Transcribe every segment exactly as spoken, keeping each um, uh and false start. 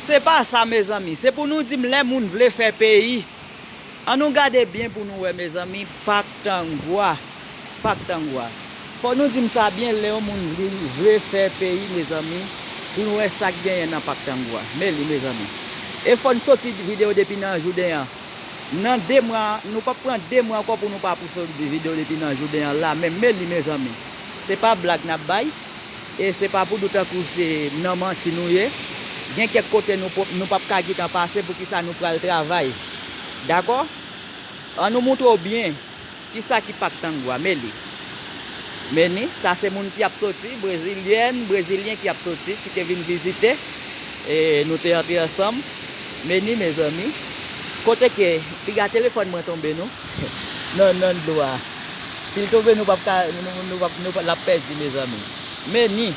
Se pa sa, mezanmi. Se pou nou di m lè moun vle fè peyi. Ann nou gade byen pou nou wè, mezanmi. Pak Tangwa. Pak Tangwa. Fò nou di m sa byen, lè yon moun vle, vle fè peyi, mezanmi, pou nou wè sa k genyen nan Pak Tangwa. Men li, mezanmi. E fò n soti videyo depi nan jounen an. Nan de mwa, nou p ap pran de mwa ankò pou nou pa pouse videyo depi nan jounen an la menm. Men li, mezanmi. Se pa blag n ap bay. E se pa pou nou tankou se nan manti nou ye. Gen kèk kote nou p-, nou p ap ka gentan pase, poukisa nou pral travay. Dakò? Ann nou moutre w byen kisa ki Pak Tangwa, men li. Men ni, sa se moun ki ap soti, brezilyèn, brezilyen ki ap soti, ki te vin vizite. E nou te antre ansanm. Men ni, mezanmi. Kote ke, piga telefòn mwen tonbe, non? Nan, nan dlo a. Si l tonbe, nou p ap ka, nou, nou p ap, nou p ap, l ap pèdi, mezanmi. Men ni,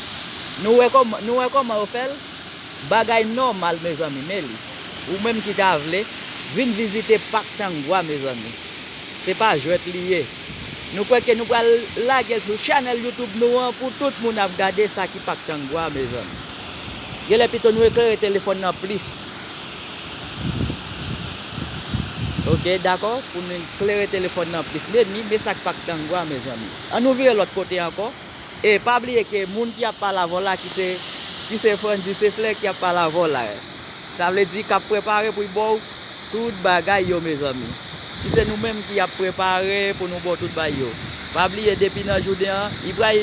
nou wè kòman, nou wè kòman yo fè l? Bagay nòmal, mezanmi, men li. Ou menm ki ta vle, vin vizite Pak Tangwa, mezanmi. Se pa jwèt li ye. Nou kwè ke nou pral lage l sou chanèl YouTube nou an pou tout moun ap gade sa ki Pak Tangwa, mezanmi. Genlè pito nou eklere telefòn nan plis. Oke, dakò, pou nou klere telefòn nan plis. Men ni, men sa k Pak Tangwa, mezanmi. Ann nou vire lòt kote ankò. E pa bliye ke moun ki ap pale avè w la, ki se, ki se Frandy Seflè ki ap pale avè w la. Sa vle di k ap prepare pou l ba w tout bagay yo, mezanmi. Ki se nou menm ki ap prepare pou nou ba w tout bagay yo. Pa bliye, depi nan jounen an, li pral,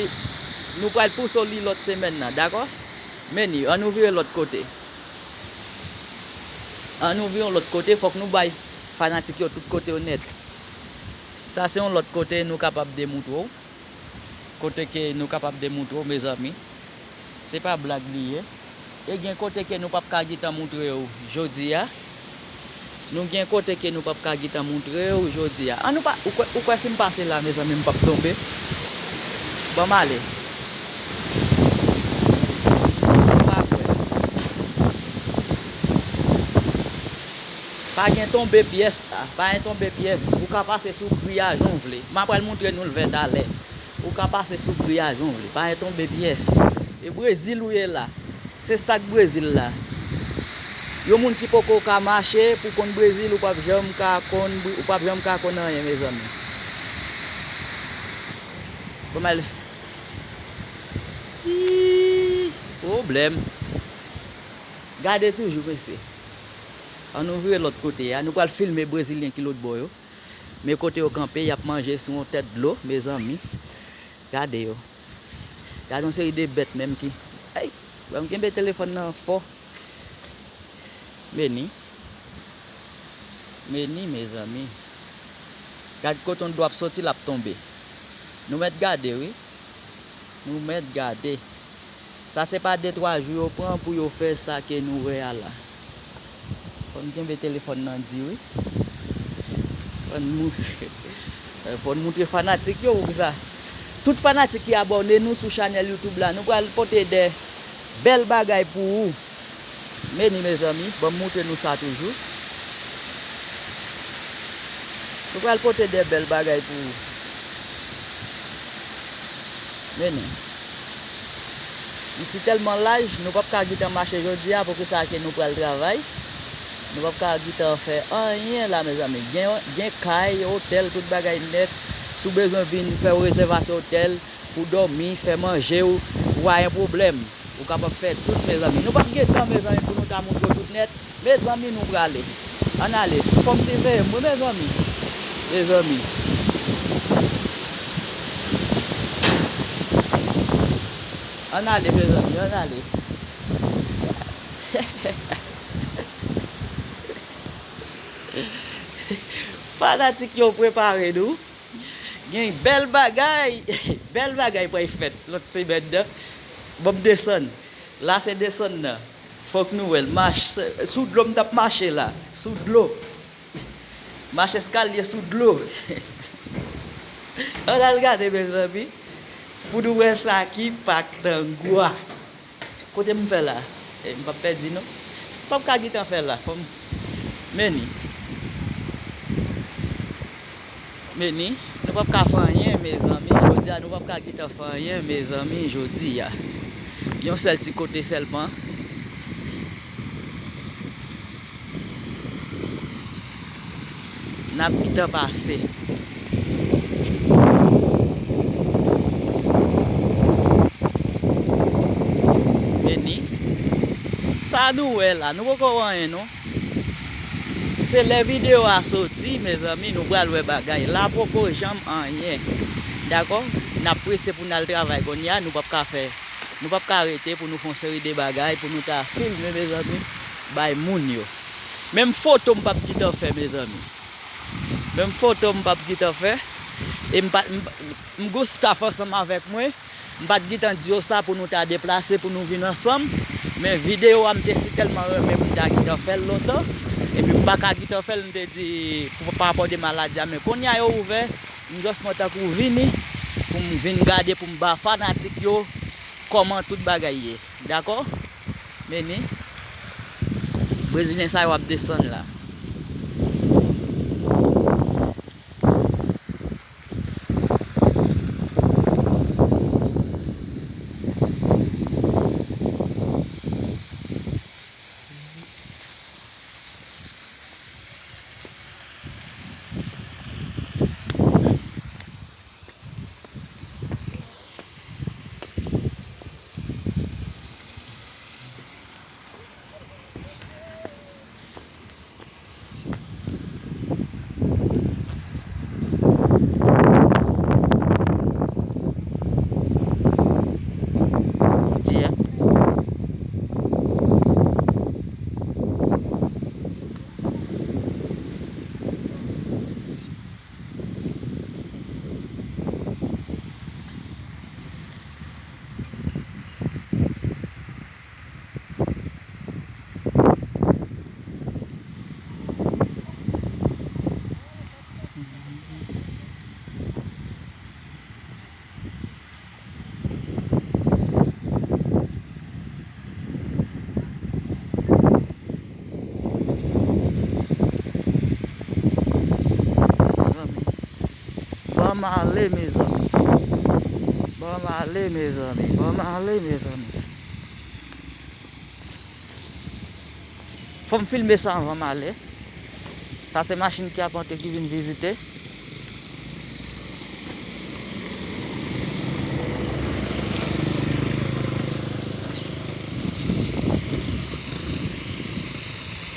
nou pral pouse w li lòt semèn nan, dakò? Men ni, ann nou vire lòt kote. Ann nou vire yon lòt kote, fòk nou bay fanatik yo tout kote yo nèt. Sa se yon lòt kote nou kapab demoutre w. Kote ke nou kapab demoutre w, mezanmi. Se pa blag li ye. E gen kote ke nou p ap ka gentan moutre w jodi a. Nou gen kote ke nou p ap ka gentan moutre w jodi a. An nou pa, ou kwè, ou kwè si m pase la, mezanmi, m p ap tonbe? Ban m ale. Ou pa kwè. Pa gen tonbe pyès la, pa gen tonbe pyès. Ou ka pase sou griyaj ou vle. M a pral moutre nou l vè talè. Ou ka pase sou griyaj ou vle. Pa gen tonbe pyès. E Brezil ou ye la. Se sa k Brezil la. Yon moun ki poko ka mache, pou konn Brezil, ou p ap janm ka konn, ou p ap janm ka konn anyen, mezanmi. Bon, men, ii, pwoblèm. Gade toujou, mesye. An nou vire lòt kote a. Nou pral filme brezilyen ki lòt bò yo. Men kote yo kanpe, y ap manje sou yon tèt dlo, mezanmi. Gade yo. Gade yon seri de bèt menm ki, ey, wè m kenbe telefòn nan fò. Men ni. Men ni, mezanmi. Gad kote yon dlo ap soti, l ap tonbe. Nou mèt gade, wi. Nou mèt gade. Sa se pa de twa jou yo pran pou yo fè sa ke nou wè a la. Fò n kenbe telefòn nan di, wi. Fò n mou-, fò n moutre fanatik yo pou sa. Tout fanatik ki abòne nou sou chanèl YouTube la, nou pral pote de bèl bagay pou ou. Men ni, mezanmi, ban m moutre nou sa toujou. Nou pral pote de bèl bagay pou ou. Men ni. Isi tèlman laj, nou p ap ka gentan mache jodi a, poukisa ke nou pral travay. Nou p ap ka gentan fè anyen la, mezanmi. Gen, gen kay, otèl, tout bagay nèt. Si w bezwen vin fè yon rezèvasyon otèl, pou dòmi, fè manje w, ou pa gen pwoblèm. Ou kapab fè tout, mezanmi. Nou p ap gen tan, mezanmi, pou nou ta moutre w tout nèt. Mezanmi, nou prale. Ann ale. Fò m siveye m, wi, mezanmi. Mezanmi. Ann ale, mezanmi, ann ale. Fanatik yo, prepare nou. Gen bèl bagay, bèl bagay pral fèt lòt semèn nan. Ban m desann. La se desann nan. Fòk nou wè l. Mach, sou dlo m t ap mache la. Sou dlo. Mach eskalye sou dlo. Ann al gade, mezanmi. Pou nou wè sa ki Pak Tangwa. Kote m fè la? E, m p ap pèdi, non. M p ap ka gentan fè la. Fò m, men ni. Men ni. Nou p ap ka fè anyen, mezanmi. Jodi a, nou p ap ka gentan fè anyen, mezanmi, jodi a. Yon sèl ti kote sèlman. N ap gentan pase. Vini. Sa nou wè la, nou poko wè anyen non. Se lè videyo a soti, mezanmi, nou pral wè bagay. La poko janm anyen. Dakò? N ap prese pou n al travay kounye a, nou p ap ka fè, nou p ap ka rete pou nou fè yon seri de bagay, pou nou ta filme, mezanmi, bay moun yo. Menm foto m p ap gentan fè, mezanmi. Menm foto m p ap gentan fè. E m pa, m, m gon staf ansanm avèk mwen. M pa t gentan di yo sa pou nou ta deplase, pou nou vin ansanm. Men videyo a, m te si tèlman renmen pou m ta gentan fè l lontan. Epi m pa ka gentan fè l, m te di, pou, pa rapò de maladi a. Men kounye a yo ouvè, m just mwen tankou vini, pou m vin gade, pou m ba fanatik yo kòman tout bagay ye. Dakò? Meni. Brezilyen sa yo ap desann la. Ban m ale, mezanmi. Ban m ale, mezanmi. Ban m ale, mezanmi. Fò m filme sa anvan m ale. Sa se machin ki ap antre, ki vin vizite.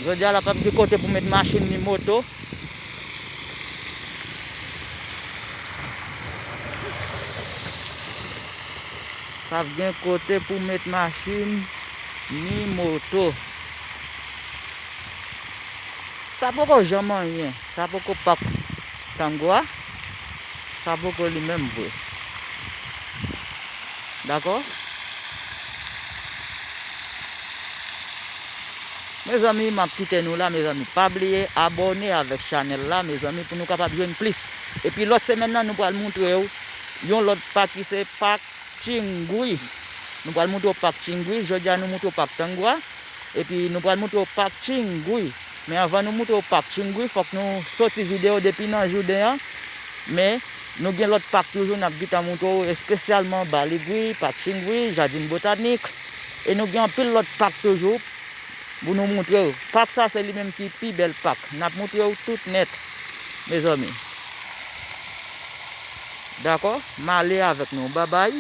Jodi a la, p ap gen kote pou met machin ni moto. P ap gen kote pou met machin ni moto. Sa poko janm anyen. Sa poko pak Tangwa. Sa poko li menm vre. Dakò? Mezanmi, m ap kite nou la, mezanmi. Pa bliye abòne avèk chanèl la, mezanmi, pou nou kapab jwenn plis. Epi lòt semèn nan, nou pral montre w yon lòt pak ki se pak Chingwi. Nou pral montre w pak Chingwi. Jodi a, nou montre w pak Tangwa. Epi nou pral montre w pak Chingwi. Men anvan nou montre w pak Chingwi, fòk nou soti videyo depi nan jounen an. Men nou gen lòt pak toujou n ap gentan montre w, espesyalman Baligwi, pak Chingwi, Jadin Botanik. E nou gen anpil lòt pak toujou pou nou montre w. Pak sa se li menm ki pi bèl pak. N ap montre w tout nèt, mezanmi. Dakò? M ale avèk nou. Babay.